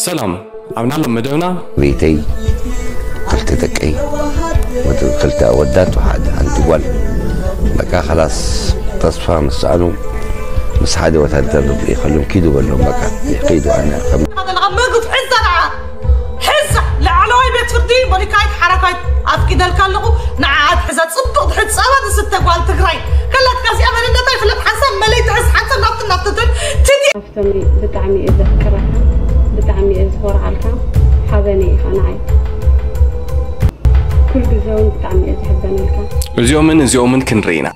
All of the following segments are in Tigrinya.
ሰላም፣ ኣብ ናሎም መደብና ቤተይ ክልተ ደቀይ ወዲ ክልተ ኣወዳት ወሓደ ሓንቲ ጓል። በቃ ከላስ ተስፋ ምስ ሰኣኑ ምስ ሓደ ወታደር ይኸሉም ኪዱ በሎም። በቃ ይኸይዱ ኣነ ከም ዘለኻ ምግብ ሕዛ ንዓ ሕዛ ላዕለዋይ ቤት ፍርዲ ሞኒካይት ሓራካይት ኣፍቂደልካ ኣለኹ። ንዓ ኣትሕዛ ጽቡቕ ትሕዝ ጸባ ትስተ ጓል ትግራይ ከላትካ እዚኣ መንነታ ይፍለጥ ሓንሳብ መለይ ትሕዝ ሓንሳብ ናብቲ ናብቲ ትብል ትዲ ሃፍቶም ብጣዕሚ እየ ዘፍቅረካ፣ ብጣዕሚ እየ ዝኾርዓልካ፣ ሓበነይ ኢኻ ንዓይ። ኩሉ ግዜ እውን ብጣዕሚ እየ ዝሕበነልካ። እዚኦምን እዚኦምን ክንርኢ ኢና።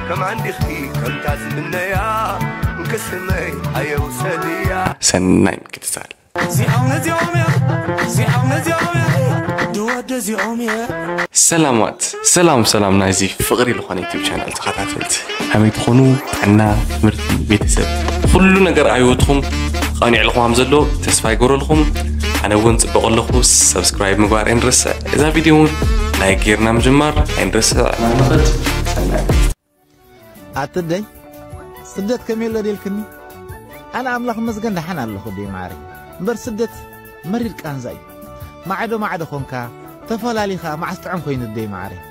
ከማን ዲኺ ከምታ ዝምነያ እንክስመይ ኣየውሰድያ ሰናይ ምክትታል። እዚኦም ነዚኦም እዮም እዚኦም ነዚኦም እዮም ድወደ እዚኦም እዮም ሰላማት ሰላም ሰላም ናይዚ ፍቕሪ ዝኾነ ዩቲብ ቻናል ተኸታተልቲ ከመይ ትኾኑ? ጥዕና፣ ትምህርቲ፣ ቤተሰብ ኩሉ ነገር ኣብ ህይወትኩም ቐኒዕልኩም ከም ዘሎ ተስፋ ይገብረልኩም። ኣነ እውን ጽቡቕ ኣለኹ። ሰብስክራይብ ምግባር ኣይንረስዕ። እዛ ቪድዮ እውን ላይክ ጌርና ምጅማር ኣይንረስዕ። ንኽድ ሰናይ ኣትደይ ስደት ከመይ ኣሎ ደልክኒ? ኣነ ኣምላኽ መስገን ደሓን ኣለኹ ደይ ማዕረይ። እምበር ስደት መሪር ቃንዛ እዩ። ማዕዶ ማዕዶ ኾንካ ተፈላሊኻ መዓስ ጥዑም ኮይኑ ደይ ማዕረይ።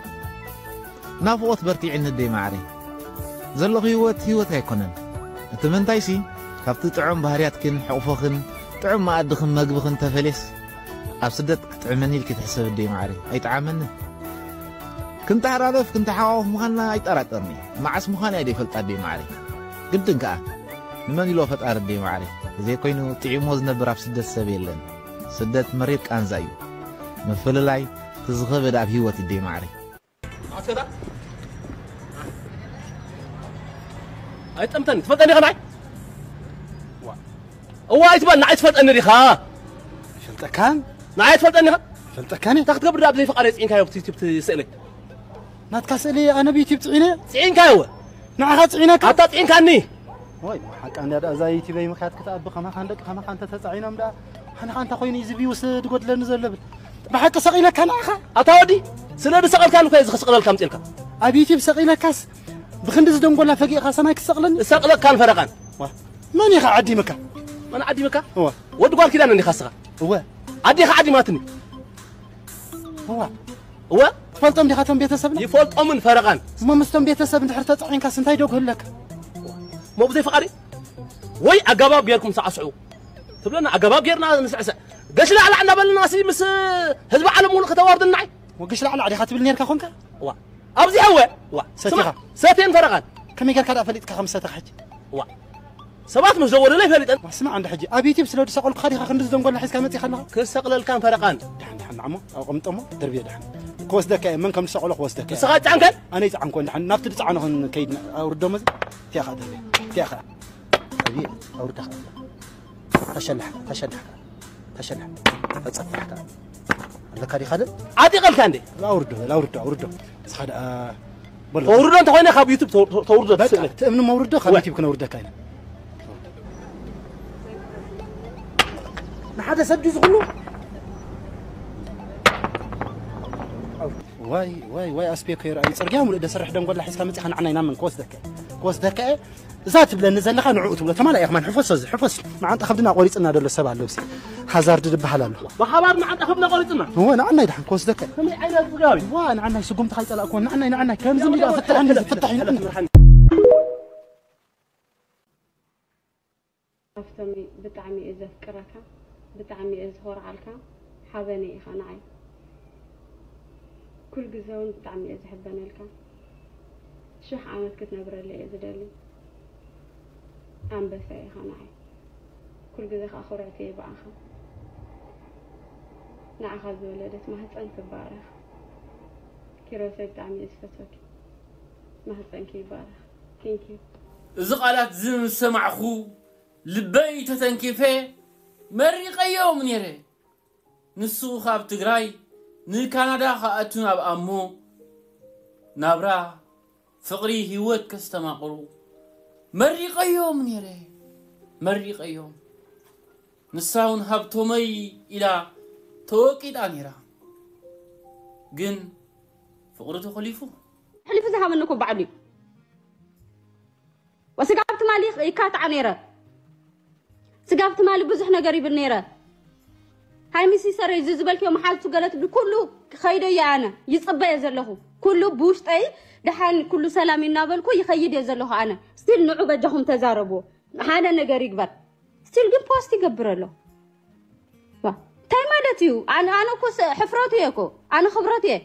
ናፍቖት በርቲዕኒ ደይ ማዕረይ። ዘለኹ ህይወት ህይወት ኣይኮነን። እቲ ምንታይሲ ካብቲ ጥዑም ባህርያትክን ሕቕፎኽን ጥዑም መኣድኽን መግብኽን ተፈልየስ ኣብ ስደት ክጥዕመኒ ኢልኪ ትሕሰብ ደይ ማዕረይ። ኣይጠዓመንን። ክንተሓላለፍ ክንተሓቋቑፍ ምዃንና ኣይጠራጠርኒ። መዓስ ምዃን እያ ደይፈልጣ ደይ ማዕረይ። ግድን ከኣ ንመን ኢሎ ፈጣሪ ደይ ማዕረይ። ተዘይኮይኑ ጥዒሞ ዝነብር ኣብ ስደት ሰብ የለን። ስደት መሪር ቃንዛ እዩ። ምፍልላይ እቲ ዝኸበደ ኣብ ህይወት እዩ ደይ ማዕረይ። ኣስከታ ኣይጠምተኒ ትፈልጠኒ ዲኻ ንዓይ እዋ ኣይትበል ንዓይ ትፈልጠኒ ዲኻ ፈልጠካን ንዓይ ትፈልጠኒ ዲኻ ፈልጠካን እንታይ ክትገብር ዳ ብዘይ ፍቓድ ፅዒንካዮ ኣብቲ ዩቲብ ትስእለይ ናትካ ስእሊ ኣነ ብዩቲብ ፅዒነ ፅዒንካዮ እወ ንዓኻ ፅዒነካ ኣታ ፅዒንካኒ ወይ ሓቃ እንዳ እዛ ዩቲበይ ምክያት ክትኣቢ ከማኻ ንደቂ ከማኻ እንተ ተፃዒኖም ዳ ሓንኻ እንተ ኮይኑ እዩ ዝብይውስ ድጎድለኒ ዘሎ ብል ብሓቂ ሰቒለካ ንዓኻ ኣታ ወዲ ስለ ዝሰቐልካኒ እኮ እዚ ክስቕለልካ ምፅልካ ኣብ ዩቲብ ሰቒለካስ ብክንዲ ዝደንጎላ ፈጊእኻ ሰማይ ክሰቕለኒ እሰቕለካን ፈረቓን መን ኢኻ ዓዲምካ መን ዓዲምካ እወ ወዲ ጓል ኪዳን እንዲኻ ስኻ እወ ኣዴኻ ዓዲማትኒ እወ እወ ትፈልጦም ዲኻ ቶም ቤተሰብና ይፈልጦምን ፈረቓን እሞ ምስቶም ቤተሰብ እንድሕር ተፃዒንካስ እንታይ ዶ ክህለካ እሞ ብዘይ ፍቓደይ ወይ ኣገባብ ጌርኩም ሳዕስዑ ትብለና ኣገባብ ጌርና ንስዕስዕ ገሽ ላዕላዕ እናበልና ሲ ምስ ህዝቢ ዓለም ሙሉእ ከተዋርድናይ ወግሽ ላዕላዕ ዲኻ ትብል ኔርካ ኾንካ ዋ ኣብዚሐወ ዋ ሰቲኻ ሰቴን ፈረቓን ከመይ ጌርካ ደኣ ፈሊጥካ ከም ዝሰተኻ ሕጂ ዋ ሰባት ምስ ደወሉለይ ፈሊጠን ስማዕ እንዳ ሕጂ ኣብ ዩቲብ ስለ ዝሰቐልኩኻ ዲኻ ክንዲ ዝደንጎላ ሒዝካ መፂኻ ኣለኻ ክሰቕለልካን ፈረቓን ድሓን ድሓን ንዓሞ ኣቐምጠሞ ደርብዮ ድሓን ክወስደካ እየ መን ከም ዝሰቐሎ ክወስደካ እየ ንስኻ ጫንከን ኣነ ይፅዓንኮ ድሓን ናብቲ ድፅዓኖ ክንከይድ ኣውርዶ መዚ እቲኣኻ ደርብዮ እቲኣኻ ደርብዮ ኣውርዳኻ ተሸላሕ ተሸላሕ ተሸላሕ ተፀፋሕካ ኣለካ ዲኻ ደ ዓጢቐልካ እንዴ ኣውርዶ በል ኣውርዶ ኣውርዶ ንስኻ ደኣ በሎ ተውርዶ እንተኾይነ ካብ ዩቱብ ተውርዶ በቃ ትስእለይ ትእምኒ መውርዶ ካብ ዩቲብ ክነውርደካ ኢና ንሓደ ሰብ ድዩ ዝኽሉ ዋይ ዋይ ዋይ ኣስቤኮ ይርኣዩ ፅርግያ ሙሉእ ደሰርሕ ደንጎላ ሒዝካ መፂኻ ንዓና ኢና መን ክወስደካ ክወስደካ እየ እዛ ትብለኒ ዘለኻ ንዕኡ ትብሎ ተማላ እየ ከማን ሕፈሶ እዚ ሕፈስ መዓንጣ ከብድና ቆሪፅና ደሎ ሰብ ኣሎ ብሲ ሃዛርድ ዝበሃል ኣሎ ብሓባር መዓንጣ ከብድና ቆሪፅና እወ ንዓናይ ድሓን ክወስደካ እዩ ከመይ ዓይነት ስጋብ እዩ ዋ ንዓናይ ስጉምቲ ካይፀላእክዎ ንዓናይ ንዓናይ ከምዚ ሚዳ ፍታሕ ፍታሕ ሃፍቶም ብጣዕሚ እየ ዘፍቅረካ ብጣዕሚ እየ ዝኾርዓልካ ሓበነይ ኢኻ ንዓይ ኩል ግዜ እውን ብጣዕሚ እየ ዝሕበነልካ ሽሕ ዓመት ክትነብረለይ እየ ዝደሊ ኣንበሳ ኢኻ ንዓይ ኩል ግዜ ከዓ ኩርዕቲ እየ ብኣኻ ንዓኻ ዝወለደት ማህፀን ትባረኽ ኪሮሰይ ብጣዕሚ እየ ዝፈትወኪ ማህፀንኪ ይባረኽ Thank you። እዚ ቃላት እዚ ምስ ሰማዕኹ ልበይ ተተንኪፈ መሪቐዮም ነይረ። ንሱ ካብ ትግራይ ንካናዳ ክኣቱ ናብ ኣሞ ናብራ ፍቕሪ ህይወት ከስተማቕሩ መሪቐዮም ነይረ መሪቐዮም። ንሳ እውን ሃብቶመይ ኢላ ተወቂጣ ነይራ። ግን ፍቕሪ ተኾሊፉ። ሕሊፉ ዝሃበኒ እኮ ባዕሉ እዩ። ወስጋብ ትማሊ ይካትዓ ነይረ። ስጋብ ትማሊ ብዙሕ ነገር ይብል ነይረ። ሃይሚ ሲሰረይ እዚ ዝበልክዮ መሓዙቱ ገለ ትብሊ ኩሉ ክኸይዶ እየ ኣነ። ይጽበየ ዘለኹ። ኩሉ ብውሽጠይ ደሓን ኩሉ ሰላም እናበልኩ ይኸይድ እየ ዘለኹ ኣነ። ስቲል ንዑ በጃኹም ተዛረብዎ። ሓደ ነገር ይግበር። ስቲል ግን ፖስት ይገብር ኣሎ። ዋ፣ እንታይ ማለት እዩ? ኣነ ኣነ እኮ ሰ- ሕፍረቱ እየ እኮ። ኣነ ክብረቱ እየ።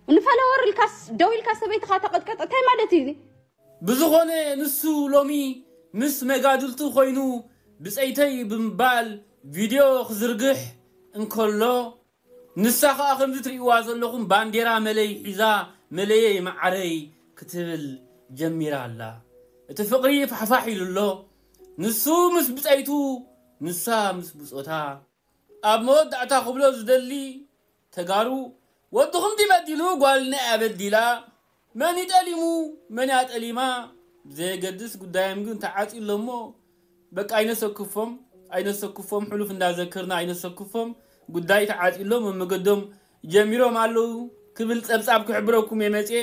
ንፈለወር ኢልካስ ደው ኢልካ ሰበይትኻ ተቐጥቀጥ እንታይ ማለት እዩ? ብዝኾነ ንሱ ሎሚ ምስ መጋድልቱ ኮይኑ ብጸይተይ ብምባል ቪድዮ ክዝርግሕ እንከሎ ንሳ ኸኣ ከምዚ ትርእይዋ ዘለኹም ባንዴራ መለይ ሒዛ መለየይ መዓረይ ክትብል ጀሚራ ኣላ። እቲ ፍቕሪ ፋሕፋሕ ኢሉ ኣሎ። ንሱ ምስ ብጸይቱ ንሳ ምስ ብጾታ። ኣብ መወዳእታ ክብሎ ዝደሊ ተጋሩ ወድኹም ድዩ በዲሉ ጓልና እያ በዲላ። መን ይጠሊሙ መን ያጠሊማ ብዘየገድስ ጉዳዮም ግን ተዓጽዩ ኣሎ እሞ በቃ ኣይነሰክፎም ኣይነሰክፎም ሕሉፍ እንዳዘከርና ኣይነሰክፎም። ጉዳይ ተዓጽዩ ኣሎ መመገዶም ጀሚሮም ኣለዉ ክብል ጸብጻብ ክሕብረኩም እየ መጽየ።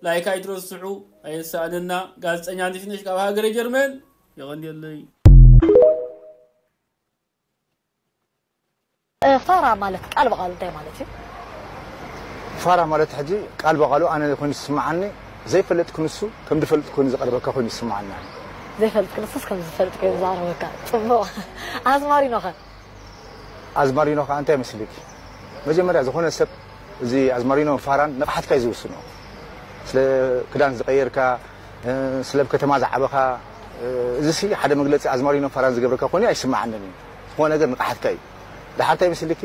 ላይክ ኣይትረስዑ ኣየሳእነና። ጋዜጠኛ ንሽነሽ ካብ ሃገረ ጀርመን የቐንየለይ። ፋራ ማለት ቃል ብቃሉ እንታይ ማለት እዩ? ፋራ ማለት ሕጂ ቃል ብቃሉ ኣነ ኮይኑ ዝስምዓኒ ዘይፈልጥ ክንሱ ከም ዝፈልጥ ኮይኑ ዝቀርበካ ኮይኑ ይስምዓኒ። ዘይፈልጥ ክንሱስ ከም ዝፈልጥ ኮይኑ ዝቀርበካ። ጽቡቕ። ኣዝማሪኖኸ? ኣዝማሪኖ ከዓ እንታይ መስልኪ? መጀመርያ ዝኾነ ሰብ እዚ ኣዝማሪኖ ፋራን ንቕሓትካ እዩ ዝውስኖ። ስለ ክዳን ዝቀየርካ፣ ስለ ኣብ ከተማ ዝዓበኻ፣ እዚ ሲ ሓደ መግለፂ ኣዝማሪኖ ፋራን ዝገብረካ ኮይኑ ኣይስምዓንን እዩ። ዝኾነ ነገር ንቕሓትካ እዩ። ድሓር እንታይ መስልኪ?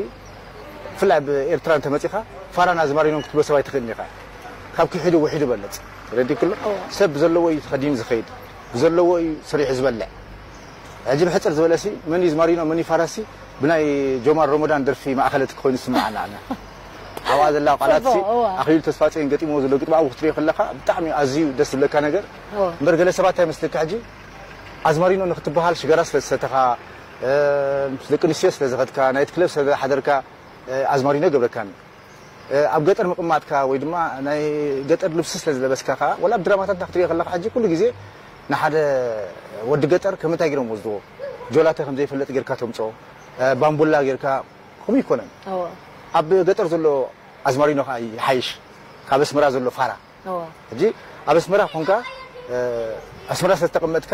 ብፍላይ ኣብ ኤርትራ እንተመፂኻ ፋራን ኣዝማሪኖን ክትብሎ ሰብ ኣይትኽእልን ኢኻ። ካብ ክሒዱ ውሒዱ በለፅ። ረዲክሎ ሰብ ብዘለዎ እዩ ተኸዲኑ ዝኸይድ፣ ብዘለዎ እዩ ሰሪሑ ዝበልዕ። ሕጂ ብሕፅር ዝበለሲ መን እዩ ዝማሪኖ መን እዩ ፋራሲ ብናይ ጆማር ሮሞዳን ደርፊ ማእኸለት ክኾይኑ ዝስምዓና ኣና ኣብኣ ዘላ ቃላት ኣኽሊሉ ተስፋፅዮን ገጢሞ ዘሎ ግጥሚ ኣብኡ ክትሪኦ ከለኻ ብጣዕሚ ኣዝዩ ደስ ዝብለካ ነገር። እምበር ገለ ሰባት እንታይ መስለካ ሕጂ ኣዝማሪኖ ንክትበሃል ሽጋራ ስለ ዝሰተኻ፣ ምስ ደቂ ኣንስትዮ ስለ ዝኸድካ፣ ናይት ክለብ ስለ ዝሓደርካ ኣዝማሪኖ ይገብረካኒ። ኣብ ገጠር ምቕማጥካ ወይ ድማ ናይ ገጠር ልብሲ ስለ ዝለበስካ ከዓ ወላ ኣብ ድራማታት ክትሪኦ ከለካ ሕጂ ኩሉ ግዜ ንሓደ ወዲ ገጠር ከም እንታይ ገይሮም ወስድዎ ጆላተ ከም ዘይፈልጥ ጌርካ ተምፅኦ ባምቡላ ጌርካ ከምኡ ይኮነን ኣብ ገጠር ዘሎ ኣዝማሪኖ ከዓ ይሓይሽ ካብ ኣስመራ ዘሎ ፋራ ሕጂ ኣብ ኣስመራ ኮንካ ኣስመራ ስለዝተቐመጥካ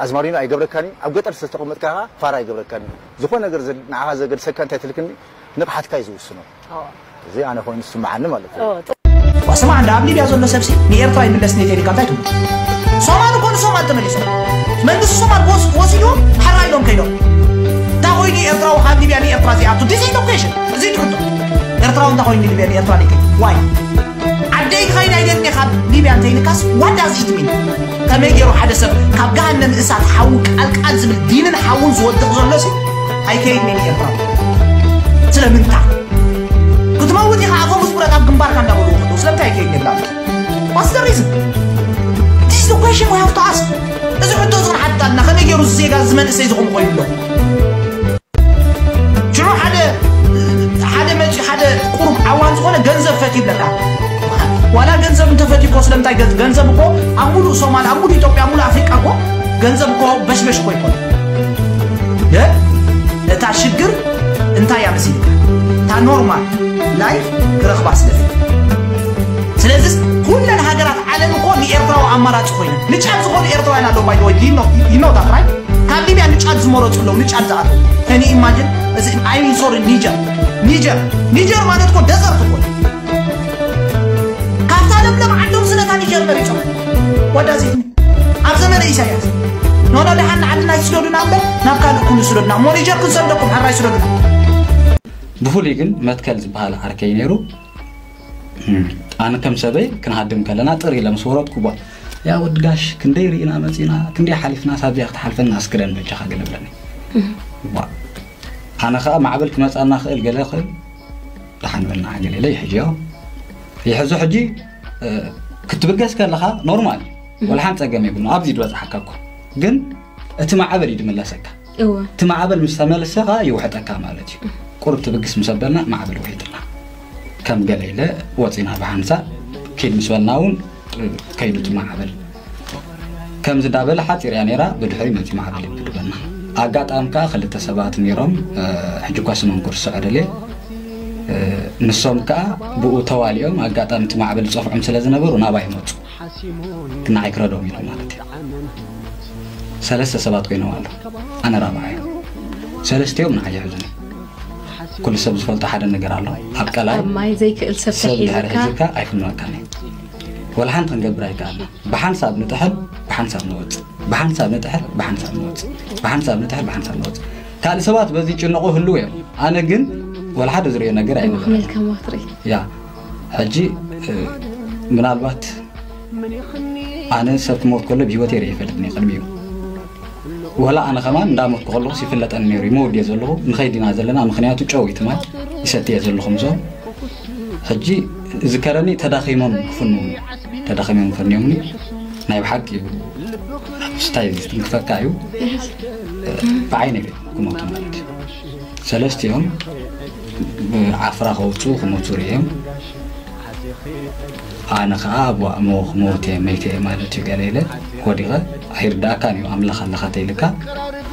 ኣዝማሪኖ ኣይገብረካን እዩ ኣብ ገጠር ስለዝተቐመጥካ ከዓ ፋራ ኣይገብረካን እዩ ዝኾነ ነገር ንዓኻ ዘገድሰካ እንታይ ትልክኒ ንቕሓትካ እዩ ዝውስኖ እዚ ኣነ ኮይኑ ዝስምዓኒ ማለት እዩ ስማዕ እንዳ ኣብ ሊብያ ዘሎ ሰብሲ ንኤርትራ ይምለስ ኔቴሪካ እንታይ ትብሉ ሶማል እኮ ንሶማል ተመሊሶም መንግስቲ ሶማል ወስ- ወሲድዎም ሓራ ኢሎም ከይዶም እንታይ ኮይኑ ኤርትራዊ ካብ ሊብያ ንኤርትራ ዘይኣቱ this is the question እዚ ትርቶ ኤርትራዊ እንታይ ኮይኑ ሊብያ ንኤርትራ ደይከ ዋይ ዓደይ ክኸይድ ኣይደልን እየ ካብ ሊብያ እንተይልካስ what does it mean ከመይ ገይሩ ሓደ ሰብ ካብ ገሃነም እሳት ሓዊ ቃልቃል ዝብል ዲንን ሓውን ዝወድቕ ዘሎ ሲ ኣይከይድን እየ ንኤርትራ ስለምንታይ ክትመውት ኢኻ ኣፈሙዝ ብረት ኣብ ግንባርካ እንዳበልዎ ከለዉ ስለምንታይ ኣይከይድን እየ ብላ What's the reason? This is the question we have to ask. እዚ ሕቶ እዚ ክንሓትት ኣለና። ከመይ ገይሩ እዚ ዜጋ እዚ መንእሰይ እዚ ከምኡ ኮይኑ ኣሎ? ሽዑ ሓደ ሓደ መፂኡ ሓደ ቁሩብ ዓዋን ዝኾነ ገንዘብ ፈትዩ ይብለካ። ዋላ ገንዘብ እንተፈትዩ እኮ ስለምንታይ ገንዘብ ገንዘብ እኮ ኣብ ሙሉእ ሶማል ኣብ ሙሉእ ኢትዮጵያ ኣብ ሙሉእ ኣፍሪቃ እኮ ገንዘብ እኮ በሽበሽ እኮ ይኮን። ግን እታ ሽግር እንታይ እያ መሲልካ? እታ ኖርማል ላይፍ ክረኽባ ስለ ዘይክእል። ስለዚስ ኩለን ሃገራት ዓለም እኮ ንኤርትራዊ ኣማራፂ ኮይነን ንጫት ዝኾኑ ኤርትራውያን ኣለዉ ባይደወይ ይኖ ይኖ ዳት ራይት ካብ ሊብያ ንጫት ዝመረፁ ኣለዉ ንጫት ዝኣተዉ ከኒ ኢማጅን እዚ ኣይሚን ሶሪ ኒጀር ኒጀር ኒጀር ማለት እኮ ደዘርት እኮ ካብታ ለምለም ዓዶም ስለታ ኒጀር መሪፆም ወዳዚት ኣብ ዘመነ ኢሳያስ ኖኖ ደሓን ንዓድና ይስደዱና እምበር ናብ ካልእ ኩሉ ይስደዱና እሞ ኒጀር ክንሰደኩም ሓራ ይስደዱና ብፍሉይ ግን መትከል ዝበሃል ዓርከይ ነይሩ ኣነ ከም ሰበይ ክንሃድም ከለና ጥር ኢለ ምስ ወረድኩ ጓል ያ ወዲ ጋሽ ክንደይ ርኢና መፂና ክንደይ ሓሊፍና ሳብዚኣ ክትሓልፈና ኣስግረን በጃኻ ገለ ብለኒ ኣነ ከዓ ማዕበል ክመፃና ክእል ገለ ክእል ደሓን በልና ገለ ኢለ ይሕዝዮ ይሕዞ ሕጂ ክትብገስ ከለኻ ኖርማል ወላ ሓንቲ ፀገም የብሉ ኣብዚ ድበፅሓካ እኮ ግን እቲ ማዕበል እዩ ድምለሰካ እወ እቲ ማዕበል ምስ ተመልሰ ከዓ ይውሕጠካ ማለት እዩ። ቁሩብ ትብግስ ምስ ኣበልና ማዕበል ውሒጥና ከም ገለ ኢለ ወፂና ብሓንሳብ ኪድ ምስ በልና እውን ከይዱ እቲ ማዕበል ከምዚ እንዳበለ ሓፂር እያ ነይራ። ብድሕሪ መፂ ማዕበል ይብድበና። ኣጋጣሚ ከዓ ክልተ ሰባት ነይሮም። ሕጂ እኳ ስሞም ክርስዖ ደልየ። ንሶም ከዓ ብኡ ተዋሊኦም ኣጋጣሚ እቲ ማዕበል ዝፀፍዖም ስለ ዝነበሩ ናባይ መፁ። ንዓይ ክረዶም ኢሎም ማለት እዩ። ሰለስተ ሰባት ኮይኖም ኣለዉ። ኣነ ራብዓዮም። ሰለስቲኦም ንዓይ ይሕዙኒ። ኩሉ ሰብ ዝፈልጦ ሓደ ነገር ኣሎ። ኣብ ቀላይ ኣብ ማይ ዘይክእል ሰብ ሰብ ድሕሪ ተሒዙካ ሒዙካ ኣይፍንወካን እዩ። ወላ ሓንቲ ክንገብር ኣይከኣልና። ብሓንሳብ ንጥሕል፣ ብሓንሳብ ንወፅእ፣ ብሓንሳብ ንጥሕል፣ ብሓንሳብ ንወፅእ፣ ብሓንሳብ ንጥሕል፣ ብሓንሳብ ንወፅእ። ካልእ ሰባት በዚ ይጭነቑ ህልው እዮም። ኣነ ግን ወላ ሓደ ዝርእዮ ነገር ኣይነበረን። መክመልካ ማትሪ ያ ሕጂ እ፣ ምናልባት ኣነ ሰብ ክሞት ከሎ ብህይወት የርኢ ይፈልጥኒ ቅድሚኡ። ወላ ኣነ ከማን እንዳሞትኩ ከለኹስ ይፍለጠኒ ነይሩ። ይመውድ እየ ዘለኹ፣ ንኸይድ ኢና ዘለና፣ ምኽንያቱ ጨው እዩ ትማል ይሰቲ እየ ዘለኹ ምስኦም። ሕጂ ዝከረኒ ተዳኺሞም ክፍንውኒ፣ ተዳኺሞም ፈንዮምኒ። ናይ ብሓቂ እዩ ስታይ ዝትንክፈካ እዩ። ብዓይነ ክሞቱ ማለት እዩ። ሰለስቲኦም ዓፍራ ከውፅኡ ክሞቱ ርእዮም። ኣነ ከዓ ኣብ ዋእሞ ክሞት እየ መይተ እየ ማለት እዩ ገለ ኢለ ወዲቐ። ኣይርዳእካን እዩ ኣምላኽ ኣለኻ ተይልካ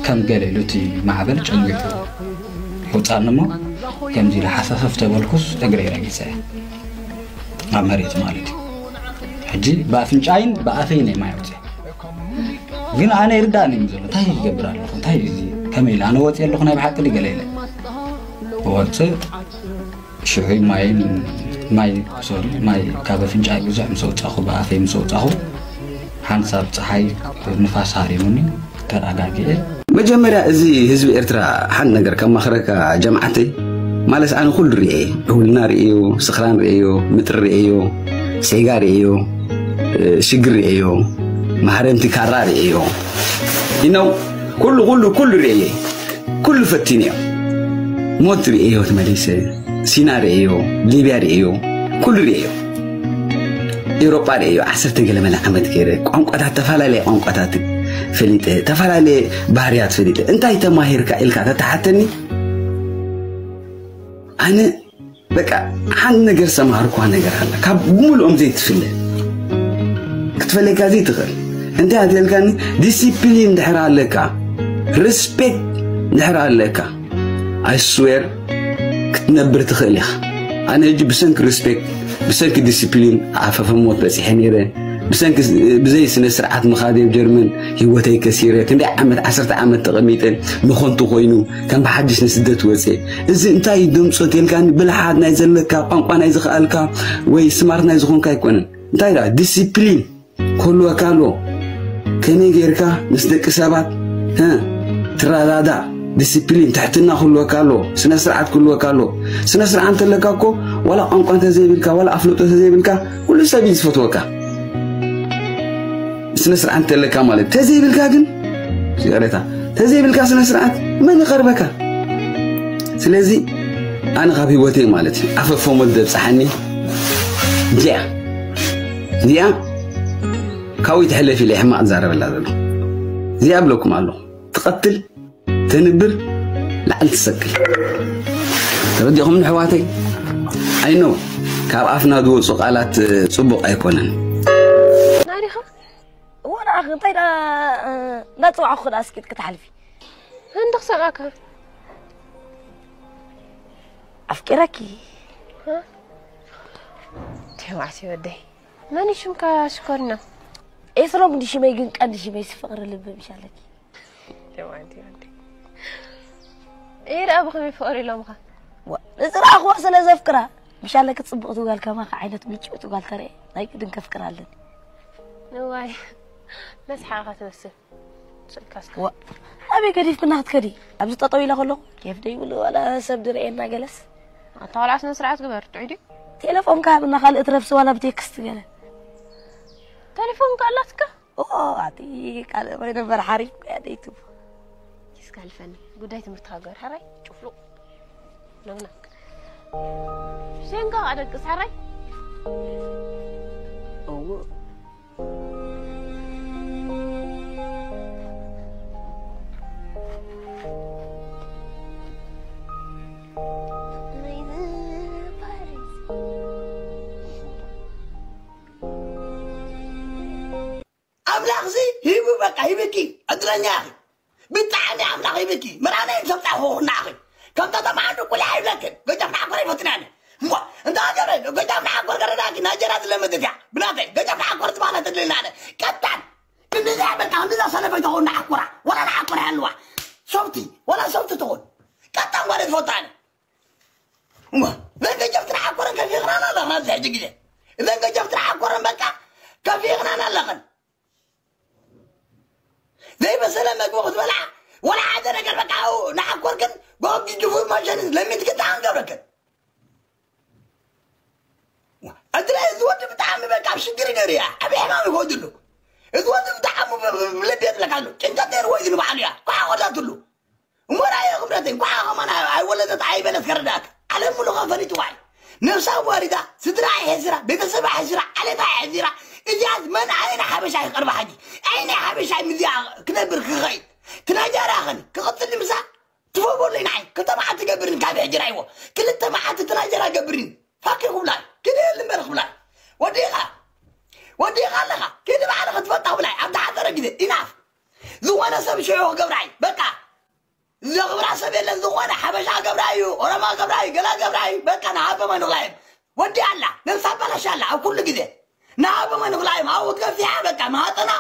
ከም ገለ ኢሉ እቲ ማዕበል ጨንጊፉ ይውፃኒ እሞ ከምዚ ኢለ ሓሰፈፍ ተበልኩስ እግረይ ረጊፀ እየ ኣብ መሬት ማለት እዩ። ሕጂ ብኣፍንጫይን ብኣፈይን እየ ማይ ኣውፅአ። ግን ኣነ ይርዳእኒ እዩ ዘሎ እንታይ ይገብር ኣለኹ እንታይ እዩ እዚ ከመይ ኢለ ኣነ ወፂ ኣለኹ ናይ ብሓቂ ድዩ ገለ ኢለ ወፅእ ሽዑ ማይ ማይ ሶሪ ማይ ካብ ኣፍንጫይ ብዙሕ ምስ ኣውፃኹ ብኣፈይ ምስ ኣውፃኹ ሓንሳብ ፀሓይ ንፋስ ሃሪሙኒ ተረጋጊኤ። መጀመርያ እዚ ህዝቢ ኤርትራ ሓንቲ ነገር ከማኽረካ ጀምዓተይ፣ ማለት ኣነ ኩሉ ርእየ፣ ዕውልና ርእዮ፣ ስኽራን ርእዮ፣ ምጥሪ ርእዮ፣ ሴጋ ርእዮ፣ ሽግር ርእዮ፣ ማህረምቲ ካራ ርእዮ። You know ኩሉ ኩሉ ኩሉ ርእየ፣ ኩሉ ፈቲንዮ። ሞት ርእዮ ተመሊሰ፣ ሲና ርእዮ፣ ሊብያ ርእዮ፣ ኩሉ ርእዮ። ኤውሮጳ ርእዮ ዓሰርተ ገለ መለ ዓመት ገይረ ቋንቋታት ተፈላለየ ቋንቋታት ፈሊጠ ተፈላለየ ባህርያት ፈሊጠ እንታይ ተማሂርካ ኢልካ ተተሓተኒ ኣነ በቃ ሓንቲ ነገር ዝተማሃርኳ ነገር ኣላ ካብ ብምልኦም ዘይትፍለ ክትፈለካ ዘይትኽእል እንታይ ኣትልካኒ ዲሲፕሊን ድሕር ኣለካ ሪስፔክት ድሕር ኣለካ I swear ክትነብር ትኽእል ኢኻ። ኣነ ሕጂ ብሰንኪ ሪስፔክት ብሰንኪ ዲስፕሊን ዓፈፈ ሞት በፂሐ ነይረ። ብሰንኪ ብዘይ ስነ ስርዓት ምኻድ ኣብ ጀርመን ህይወተይ ከሲረ። ክንደይ ዓመት ዓሰርተ ዓመት ተቐሚጠ ንኾንቱ ኮይኑ ከም ብሓድሽ ንስደት ወፅየ። እዚ እንታይ እዩ ድምፆ ተልካኒ ብልሓት ናይ ዘለካ ቋንቋ ናይ ዝኽኣልካ ወይ ስማርት ናይ ዝኾንካ ኣይኮነን። እንታይ ደኣ ዲስፕሊን ክህልወካ ኣለዎ። ከመይ ጌርካ ምስ ደቂ ሰባት እ ትረዳዳእ፣ ዲስፕሊን፣ ትሕትና ክህልወካ ኣለዎ። ስነ ስርዓት ክህልወካ ኣለዎ። ስነ ስርዓት እንተለካ እኮ ዋላ ቋንቋ እንተዘይብልካ፣ ዋላ ኣፍልጦ እንተዘይብልካ፣ ኩሉ ሰብ እዩ ዝፈትወካ። ስነ ስርዓት እንተለካ ማለት ተዘይብልካ ግን ይቕሬታ፣ ተዘይብልካ ስነ ስርዓት መን ይቐርበካ? ስለዚ ኣነ ካብ ህይወተይ ማለት እዩ ኣፈፎሞ ዘብፅሓኒ እዚኣ እዚኣ ካብኡ ይትሕለፍ ኢለ ሕማቕ ዝዛረበላ ዘሎ እዚኣ ብለኩም ኣለኹ። ትቐትል፣ ተንብር፣ ላዕሊ ትሰቅል። ተረዲኹም ንሕዋተይ? I know ካብ ኣፍና ዝወፁ ቃላት እ፣ ፅቡቕ ኣይኮነን። ናዲኻ እዎ ንዓኺ እንታይ ደኣ እንዳፅዋዕኹ ደኣ ስኪት ክትሓልፊ እንዲ ክሰምዓካ ኣፍቂረኪ ተባዕሲ ወደይ መን እዩ ሽምካ ሽኮሪና ኤፍረም እንዲ ሽመይ ግን ቀንዲ ሽመይ ስፍቕሪ ልቢ ምሻለኪ ተባዕንቲ ወደይ ይርኣ ብኸመይ ፍቕሪ ኢሎምኻ ንዝረኣኽዋ ስለ ዘፍቅራ ምሻለኪ ፅብቕቲ ጓል ከማኻ ዓይነት ምጭውቲ ጓል ተረየ ናይ ግድን ከፍቅራ ኣለኒ እዋይ መስሓቕኻ ትመስል ስልካስካ ኣበይ ገዲፍክና ክትከዲ ኣብዚ ጠጠው ኢለ ከለኹ ኬፍ ደይብሉ ዋላ ሰብ ድርእየና ገለስ ኣታ ቆልዓ ስነ ስርዓት ግበር ጥዑይ ድዩ ቴሌፎን ክሃብና ካልእ ትረፍሲ ዋላ ብቴክስት ገለ ቴሌፎን ካላትካ ኣቲ ካልእ ወይ ነበር ሓሪፍ እያ ደይቱ ይስካልፈኒ ጉዳይ ትምህርትካ ግበር ሕራይ ጭፍሉቕ ነውና ሸንጋ ኣደቅስ ሕራይ እዎ ኣዚ ሂቡ በቃ ሂብኪ ዕድለኛ ኢኺ። ብጣዕሚ ኣምላኽ ሂብኪ። መራነይ ሰብታ ሆና ኢኺ። ከምታ ተማዓዱ ቁልዓ ይብለክን። ገጀፍና ኮረ ይፈትናኒ። እሞ እንታ ገረ ገጀፍና ኮር ገረዳኪ ናጀራ ዝለመደት እያ። ብናተይ ገጀፍና ኮር ዝበሃለት እድልና ኣነ። ቀጣን እንዲዛ በቃ እንዲዛ ሰለፈይ ተኾን ንዓኩራ። ወላ ንዓኩራ ያለዋ። ሶፍቲ ወላ ሶፍቲ ትኾን። ቀጣን ወደ ትፈታኒ። እሞ እዘን ገጀፍቲ ንዓኮረን ከፊኽናን ኣለኽን ኣብዚ ሕጂ ግዜ። እዘን ገጀፍቲ ንዓኮረን በቃ ከፊኽናን ኣለኽን። ዘይበሰለ መግቢ ክትበልዓ ወላ ሓደ ነገር በቃ ንዓኮርክን ብሕጊ ጅፉር ማሸን ለሚትክን ተኣንገብረክን። እዚ እዚ ወዲ ብጣዕሚ በቃ ኣብ ሽግር ነይሩ እያ። ዓብዪ ሕማም ይኸድሉ። እዚ ወዲ ብጣዕሚ ለቤት ለካሉ ጭንቀት ነይሩ ወይ ንባዕሉ እያ። ኳ ኾዳትሉ። እሞ ራእየ ክብረተይ፣ እንኳዕ ከማን ኣይ-፣ ኣይወለደት ኣይበለት ከረዳእካ። ዓለም ሙሉኻ ፈሊጥዋ እዩ። ነብሳ ኣዋሪዳ፣ ስድራ ኣይ ሕዚራ፣ ቤተሰብ ኣይ ሕዚራ፣ ዓሌት ኣይ ሕዚራ። እዚኣስ መን ኣየና ሓበሻ ይቐርባ ሕጂ? ኣየናይ ሓበሻ እዩ ምስዚኣ ክነብር ክኸይድ? ትናጀራ ኸን ክቕጽል ንምሳ ትፈቦለይ ንዓይ። ክልተ መዓልቲ ገብርን ካብ ሕጂ ራይዎ። ክልተ መዓልቲ ትናጀራ ገብርን። ፋኪ ክብላይ። ክደል እምበር ክብላይ። ወዲኻ። ወዲኻ ኣለኻ። ኪድ ባዕልኻ ትፈታ ክብላይ። ኣብ ዝሓጸረ ግዜ። ኢናፍ። ዝኾነ ሰብ ሸዮ ክገብራ እዩ። በቃ። ዘኽብራ ሰብ የለን። ዝኾነ ሓበሻ ገብራ እዩ፣ ኦሮማ ገብራ እዩ፣ ገላ ገብራ እዩ። በቃ ንሃበማ ንኽላይም ወዲ ኣላ ነብሳ ኣባላሽ ኣላ ኣብ ኩሉ ግዜ ንሃበማ ንኽላይም ኣብኡ ትገፊያ በቃ ማህፀና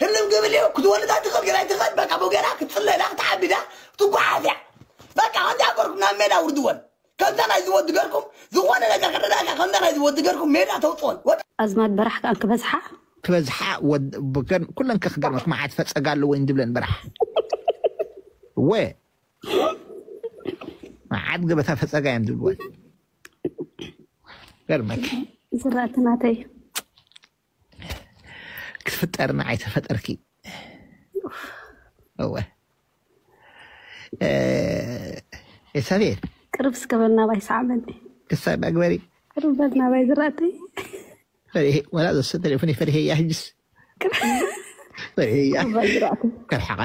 ህልም ግብል እዩ። ክትወልዳ ትኽእል ገላ ትኽእል በቃ ቦጌራ ክትፅለዳ ክትዓቢዳ ትጓሓፍያ በቃ ከምዚ ኣገርኩም ናብ ሜዳ ውርድወን ከምዛ ናይ ዝወዲ ገርኩም ዝኾነ ነገር ከረዳእካ ከምዛ ናይ ዝወዲ ገርኩም ሜዳ ተውፅወን ወዲ ኣዝማድ በራሕ ከኣ ክበዝሓ ክበዝሓ ወድ ብገን ኩለን ከክገርመክ መዓት ፈጸጋ ኣለዎ እንድብለን በራሕ ወ መዓት ገበታ ፈጸጋ እዮም ዝብልወን ገርመክ ዝራእቲ ናተይ ክትፍጠርና ኣይተፈጠርኪ እወ ኤሳቤል ቅርብ እስከ በል ናባይ ሰዓበኒ ክሳይ ባግበሪ ቅርብ በል ናባይ ዝራእተይ ፈሪሄ ወላ ዘሰ ቴሌፎን ፈሪሄ እያ ሕጅስ ፈሪሄ እያ ከርሓቃ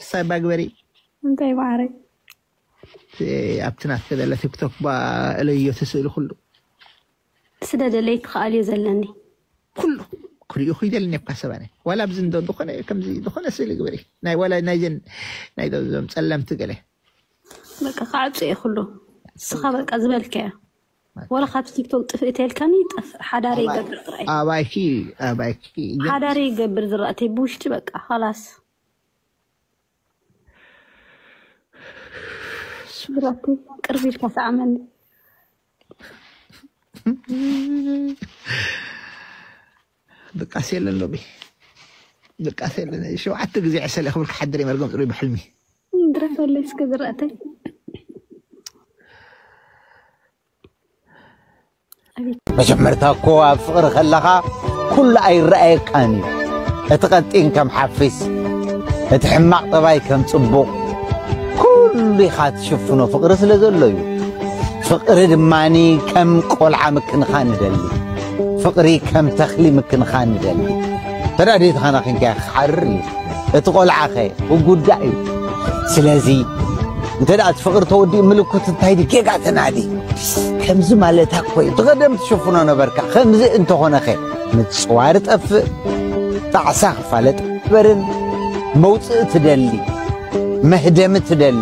ክሳይ ባግበሪ እንታይ ማዕረ ኣብቲ ናትከ ዘለ ቲክቶክ ባ እለዮ እቲ ስእሊ ኩሉ ስደደለይ ትኽኣልዮ ዘለኒ ኩሉ ክሪኡ ክይደልኒ እኳ ሰባነ ዋላ ኣብዚ እንዶ ዝኾነ ከምዚ ዝኾነ ስእሊ ግበሪ ናይ ዋላ ናይዘን ናይ ዞም ጸለምቲ ገለ በቃ ክዓጹ እየ ኩሉ ንስኻ በቃ ዝበልካዮ ወላ ካብቲ ቲክቶክ ጥፍእ ተልካኒ ጠፍእ ሓዳሪ ይገብር ጥራይ ኣባይኪ ኣባይኪ ሓዳሪ ይገብር ዝራእተይ ብውሽጢ በቃ ኻላስ ብራኩ ቅርብ ኢልካ ሰዓመኒ ድቃስ የለን ሎሚ ድቃስ የለን ሸውዓተ ግዜ ዕሰለ ክብል ክሓድር መርገም ፅሩይ ብሕልሚ ድረፈለይ እስከ ዝረእተይ መጀመርታ እኮ ኣብ ፍቕሪ ከለኻ ኩሉ ኣይረኣየካን እዩ። እቲ ቀጢን ከም ሓፊስ፣ እቲ ሕማቕ ጠባይ ከም ጽቡቕ፣ ኩሉ ኢኻ ትሽፍኖ ፍቕሪ ስለ ዘሎ እዩ። ፍቕሪ ድማኒ ከም ቆልዓ ምክንኻን ንደሊ። ፍቕሪ ከም ተኽሊ ምክንኻን ንደሊ። እንተ ደኣ ደይተኸናኺንካዮ ክሓርር እዩ። እቲ ቆልዓኸ ክጉዳእ እዩ። ስለዚ እንተ ደኣ እቲ ፍቕሪ ተወዲኡ ምልክቱ እንታይ ድዩ? ጌጋ ተናዲ። ከምዚ ማለታ እኮ እዩ። እቲ ቀደም ትሽፍኖ ነበርካ። ከምዚ እንተኾነኸ ምጽዋር ጠፍእ፣ ጣዕሳ ክፋለጥ በርን መውጽኢ ትደሊ፣ መህደሚ ትደሊ፣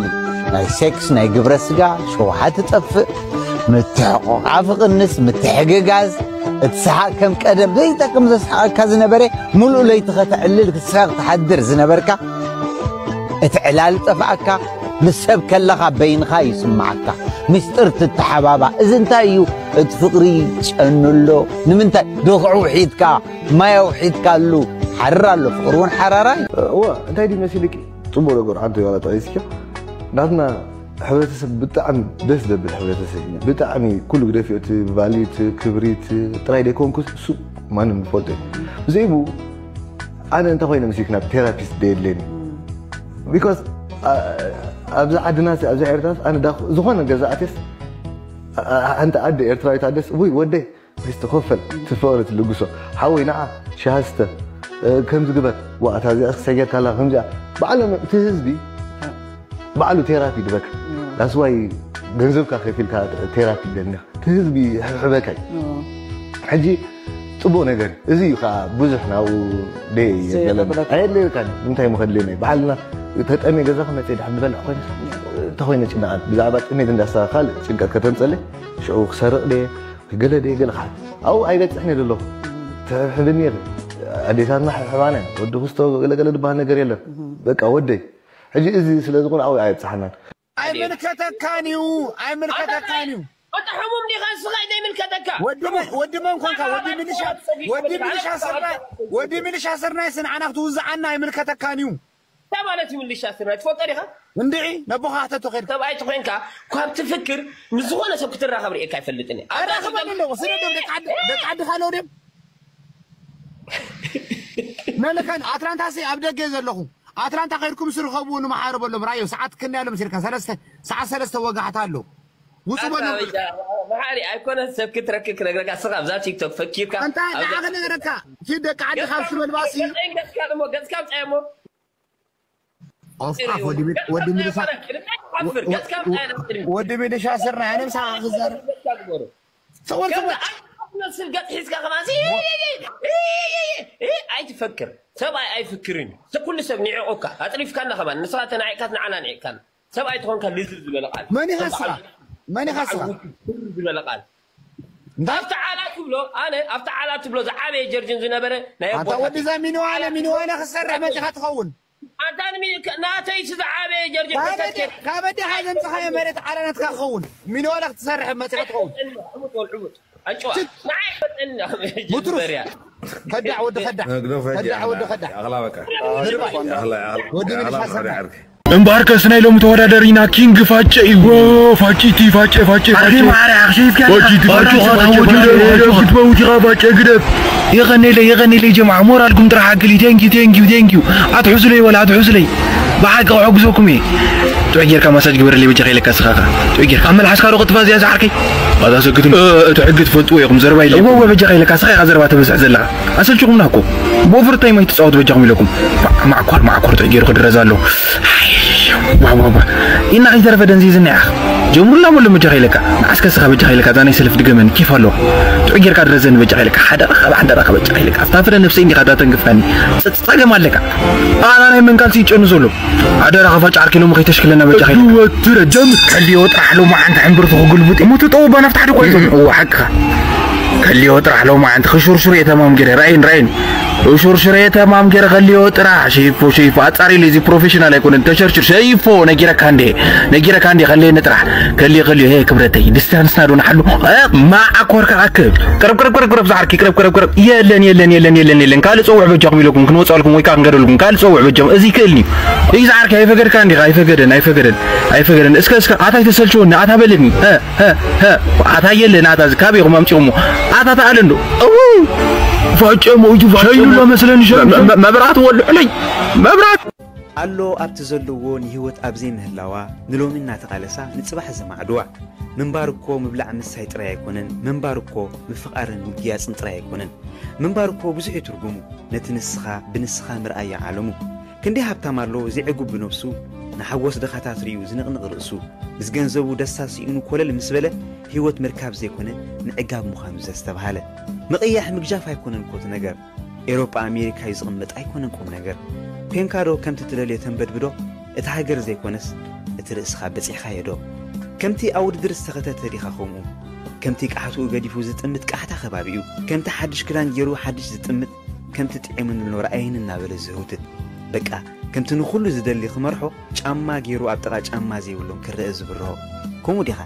ናይ ሴክስ ናይ ግብረ ስጋ ሸውሃ ትጠፍእ፣ ምትሕቑቓፍ ይቕንስ፣ ምትሕግጋዝ፣ እቲ ሰሓቕ ከም ቀደም ዘይጠቅም ዘስሓቐካ ዝነበረ ምሉእ ለይቲ ከተዕልል ክትስሕቕ ትሓድር ዝነበርካ እቲ ዕላል ጠፍኣካ፣ ምስ ሰብ ከለኻ በይንኻ ይስምዓካ፣ ምስጢር ትተሓባባ። እዚ እንታይ እዩ? እቲ ፍቕሪ ጨኑ ኣሎ። ንምንታይ? ድኽዒ ውሒጥካ፣ ማይ ኣውሒጥካሉ። ሓርር ኣሎ፣ ፍቕሪ እውን ሓራራይ። እወ፣ እንታይ ድዩ መሲልኪ? ጽቡቕ ነገር ሓንቲ ዋላ ጠቒስኪ። ናትና ሕብረተሰብ ብጣዕሚ ደስ ዘብል ሕብረተሰብ ኢና። ብጣዕሚ ኩሉ ግደፊ እቲ ቫልዩ እቲ ክብሪ እቲ ጥራይ ደይኮንኩስ እሱ ማንም ዝፈልጦ እዩ። ብዘይብኡ ኣነ እንተ ኮይነ መሲልኪ ናብ ቴራፒስት ደየድልየኒ። ቢኮዝ ኣብዚ ዓድና ኣብዚ ኤርትራስ ኣነ ዝኾነ ገዛ ኣትየስ ሓንቲ ኣደ ኤርትራዊት ኣደስ ውይ ወደይ እስቲ ኮፈል እቲ ፍቕሪ ትልግሶ ሓወይ ንዓ ሻሂ ስተ ከምዚ ግበር ዋእታ እዚኣ ክሰገካ ኣላ ከምዚኣ ባዕሎም እቲ ህዝቢ ባዕሉ ቴራፒ ድበካ that's why ገንዘብካ ከፊልካ ቴራፒ ደኒ እቲ ህዝቢ ሕበካ እዩ ሕጂ ጽቡቕ ነገር እዩ። እዚ እዩ ከዓ ብዙሕ ናብኡ ደየ እዩ ዘየለ ዘበለካ። ኣየድልየካን። እንታይ ምኸድልየኒ? ባዕልና ተጠምየ ገዛኹ መፅየ ድሓር ዝበልዕ ኮይኑ እንተኾይነ ጭንቐት ብዛዕባ ጥሜት እንዳስተኻኻል ጭንቀት ከተምፀለይ ሽዑ ክሰርቕ ደየ ክገለ ደየ ገለ ከዓ ኣብኡ ኣይበፅሕን እየ ዘለኹ። ትሕብሕብኒ እየ። ኣዴታትና ሕብሕባና እየን። ወዲ ክስቶ ገለገለ ዝበሃል ነገር የለን። በቃ ወደይ ሕጂ እዚ ስለ ዝኾነ ኣብኡ ኣየብፅሓናን። ኣይምልከተካን እዩ። ኣይምልከተካን እዩ። ወዲ ሕሙም ዲኻ ንስኻ ዘይምልከተካ። ወዲ መን ወዲ መን ኮንካ? ወዲ ሚሊሻ ወዲ ሚሊሻ ስርናይ ወዲ ሚሊሻ ስርናይ ስንዓና ክትውዝዓና ኣይምልከተካን እዩ። እንታይ ማለት እዩ ምልሻ ስርናይ ትፈልጦ ዲኻ? እንድዒ ነቦኻ ሕተቶ ከይድካ። ሰብኣይ ተኾይንካ ካብ ትፍክር ምስ ዝኾነ ሰብ ክትራኸብ ርእየካ ኣይፈልጥን እየ። ኣብ ራኸብ ኣለዎ ስለ ደም ደቂ ዓዲ ደቂ ዓዲ ካልኦ ደም መለካን ኣትላንታ ሲ ኣብ ደገ ዘለኹ ኣትላንታ ከይድኩም ስርኸቡ ንመሓረበሎም ራዮ ሰዓት ክንደይ ኣሎ መሲልካ ሰለስተ ሰዓት ሰለስተ ወጋሕታ ኣሎ ውፁ በሉ መሓሪ ኣይኮነ ሰብ ክትረክብ ክነግረካ ስኻ ኣብዛ ቲክቶክ ፈኪርካ እንታይ ንዓኸ ነገረካ ኪድ ደቂ ዓዲ ካብ ሽመልባሲ ገፅካ እሞ ገፅካ ምፃ እሞ ኦፍኣፍ ወዲ ሚሊሻ ወዲ ሚሊሻ ስርና ኣነ ምሳኻ ክዛረብ ትመስል ገፅ ሒዝካ ከማን ኣይትፈክር ሰብኣይ ኣይፍክርን እዩ ኩሉ ሰብ ንዕቑካ ኣፅሪፍካና ከማን ንስኻ ተናዒቕካ ንዓና ንዒቕካና ሰብኣይ ትኾንካ ልዝብ ዝበለ ቃል መን ኢኻ ስኻ መን ኢኻ ስኻ ዝበለ ቃል ኣብቲ ዓላ ትብሎ ኣነ ኣብቲ ዓላ ትብሎ ዝዓበየ ጀርጅን ዝነበረ ናይ ኣታ ወዲ እዛ ሚኒዋነ ሚኒዋነ ክሰርሕ መፂኻ ትኸውን ኣንታ ናተይ ዝዓበየ ጀርጅን ካበዲ ሓዘምፅኻዮ መሬት ዓላ ናትካ ክኸውን ሚኒዋነ ክትሰርሕ መፂኻ ትኸውን ሙትሩፍ ከዳዕ ወዲ ከዳዕ ከዳዕ ወዲ ከዳዕ ወዲ ሚሊሻ ሰራዕ እምበኣርከስ ናይ ሎሚ ተወዳዳሪና ኪንግ ፋጨ እዩ። ፋጭቲ ፋጨ ፋጨ ፋጨ ክትበውት ኢኻ ፋጨ ግደፍ። የቐኔለይ የቐኔለይ ጀምዓ ሞራልኩም ጥራሕ ኣክሊ thank you thank you thank you ኣትሕዙለይ ወላ ኣትሕዙለይ ብሓቂ ክሕግዘኩም እየ። ጥዑይ ጌርካ ማሳጅ ግበረለይ በጃኻ ኢለካ ስኻኻ ጥዑይ ጌርካ ኣብ መልሓስካ ዶ ክትፋዝ እያ ዝዓርከይ ኣታ ሰክትም እቲ ሕጊ ትፈልጥዎ ኢኹም ዘረባ ኢለ እወ በጃኻ ኢለካ ስኻ ኢኻ ዘረባ ተበዝሕ ዘለኻ ኣሰልችኹምና እኮ ብኦቨርታይም ኣይትፃወቱ በጃኹም ኢለኩም ማዕኳር ማዕኮር ጥዑይ ገይሩ ክድረዝ ኣሎ ዋዋዋ ኢና ከይተረፈ ደንዚዝና ኢኻ ጀምሩላ መሎ በጃኻ ኢለካ ንዓስከ ስኻ በጃኻ ኢለካ እዛ ናይ ሰልፍ ድገመኒ ኬፍ ኣለዋ ጥዑይ ጌርካ ድረዘኒ በጃኻ ኢለካ ሓደራኻ ሓደራኻ በጃኻ ኢለካ ኣብታ ፍረ ነብሰይ እንዲኻ እዛ ተንክፍካኒ ጸገም ኣለካ ኣና ናይ መንካልሲ ይጨኑ ዘሎ ኣደራ ኸፋጭ ዓርኪ ሎሚ ከይተሽክለና በጃኻ ኢለካ ወትረ ጀምር ከልዮ ጥራሕ ሎማዓንቲ ሕንብርቱ ክግልብጥ እሞ ትጠውባ ናብቲ ሓደ ቆይቶ እዎ ሓቅኻ ከልዮ ጥራሕ ሎማዓንቲ ክሹርሹር እየ ተማም ገይረ ራእይን ራእይን ሹርሹር እየ ተማም ገይረ ከልዮ ጥራሕ ሸይፎ ሸይፎ ኣጻሪ ኢሉ እዚ ፕሮፌሽናል ኣይኮነን ተሸርሽር ሸይፎ ነጊረካ እንዴ ነጊረካ እንዴ ከልየኒ ጥራሕ ከልዮ ከልዮ ሄ ክብረተይ ዲስታንስና ዶ ንሓሉ ማዓኮርካ ኣክብ ቅረብ ቅረብ ቅረብ ቅረብ ዝዓርኪ ቅረብ ቅረብ ቅረብ የለን የለን የለን የለን የለን ካልእ ጸውዕ በጃኩም ኢለኩም ክንወጻልኩም ወይ ከዓ ክንገደልኩም ካልእ ጸውዕ በጃኩም እዚ ይክእልኒ እዩ ዝዓርኪ ኣይፈገድካ እንዲኻ ኣይፈገደን ኣይፈገደን ኣይፈገደን እስከ እስከ ኣታ ኣይተሰልችወኒ ኣታ በለኒ ኣታ የለን ኣታ እዚ ካበይ ኢኹም ኣምፂኹሞ ኣታ ተኣለ እንዶ ፋጨሞ እዩ ፋጨሞ መስለኒ መብራት ወልዑለይ መብራት ኣሎ ኣብቲ ዘለዎ ንህይወት ኣብ ዘይምህላዋ ንሎሚ እናተቓለሳ ንፅባሕ ዘማዕድዋ ምንባር እኮ ምብላዕ ምስታይ ጥራይ ኣይኮነን ምንባር እኮ ምፍቓርን ምግያፅን ጥራይ ኣይኮነን ምንባር እኮ ብዙሕ እዩ ትርጉሙ ነቲ ንስኻ ብንስኻ ምርኣይ ይዓለሙ ክንደይ ሃብታም ኣሎ ዘይዕጉብ ብነብሱ ንሓጎስ ድኻታት ርእዩ ዝንቕንቕ ርእሱ ምስ ገንዘቡ ደስታ ስኢኑ ኮለል ምስ በለ ህይወት ምርካብ ዘይኮነ ምዕጋብ ምዃኑ ዘስተብሃለ ምቕያሕ ምግጃፍ ኣይኮነን ኮቲ ነገር ኤሮጳ ኣሜሪካ እዩ ዝቕመጥ ኣይኮነን ቁም ነገር ኮንካ ዶ ከምቲ ትደልዮ ተንበድብዶ እቲ ሃገር ዘይኮነስ እቲ ርእስኻ በጺሕኻዮ ዶ ከምቲ ኣብ ውድድር ዝተኸተተ ዲኻ ከምኡ ከምቲ ቃሕትኡ ገዲፉ ዝጥምት ቃሕታ ከባቢኡ ከምቲ ሓድሽ ክዳን ገይሩ ሓድሽ ዝጥምት ከምቲ ጥዒሙኒ ኣሎ ረኣየኒ እናበለ ዝህውትት በቃ ከምቲ ንኹሉ ዝደሊ ክመርሖ ጫማ ገይሩ ኣብ ጥቓ ጫማ ዘይብሎም ክረአ ዝብርሆ ከምኡ ዲኻ